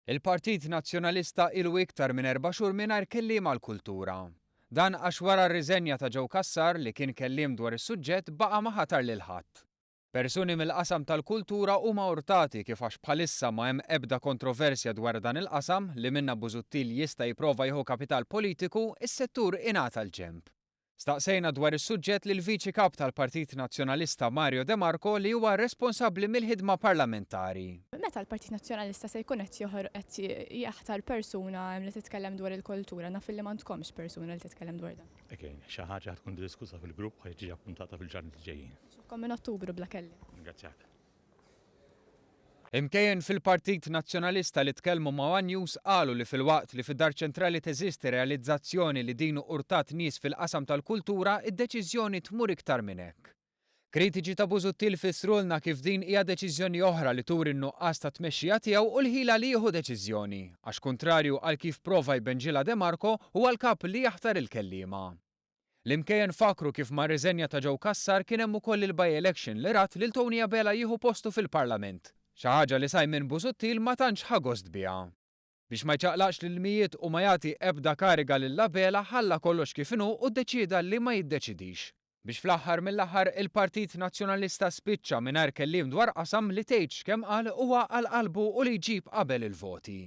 Il-Partit Nazzjonalista ilu iktar minn 4 xhur mingħajr kelliem għall-kultura. Dan għax wara r-riżenja ta' Joe Cassar, li kien kelliem dwar is-suġġett, baqa' ma ħatar lil ħadd. Persuni mill-qasam tal-kultura huma urtati kif għax bħalissa ma hemm ebda kontroversja dwar dan il-qasam li minnha Busuttil jista' jipprova jieħu kapital politiku, is-settur ingħata l-ġenb. Staqsejna dwar is-suġġett lill-Viċi Kap tal-Partit Nazzjonalista Mario De Marco, li huwa responsabbli mill-ħidma parlamentari. Meta l-Partit Nazzjonalista se jkun qed joħor qed jaħtar persuna li titkellem dwar il-kultura? Naf li m'għandkomx persuna li titkellem dwar dan. Again, xi ħaġa tkun diskussa fil-grupp, ħa tiġi appuntata fil-ġranet li ġejjin. Kom minn Ottubru bla kelliem. Ringrazzjak. Imkejjen fil-Partit Nazzjonalista li tkellmu ma' One News qalu li filwaqt li fid-Dar Ċentrali teżisti realizzazzjoni li din urtat nies fil-qasam tal-kultura, id-deċiżjoni tmur iktar minn hekk. Kritiċi ta' Busuttil fissrulna kif din hija deċiżjoni oħra li turi n-nuqqas ta' tmexxija tiegħu u l-ħila li jieħu deċiżjoni, għax kontrarju għal kif prova jbenġilha De Marco, huwa l-kap li jaħtar il-kelliema. L-imkejjen fakru kif ma' riżenja ta' Joe Cassar kien hemm ukoll il-by-election li rat lil Tony Abela jieħu postu fil-Parlament, xi ħaġa li Simon Busuttil ma tantx ħa gost biha. Biex ma jċaqlaqx l-ilmijiet u ma jagħti ebda kariga lil Abela, ħalla kollox kif inhu u ddeċieda li ma jiddeċidix. Biex fl-aħħar mill-aħħar il-Partit Nazzjonalista spiċċa mingħajr kelliem dwar qasam li tgħidx kemm qal huwa għal qalbu u li jġib qabel il-voti.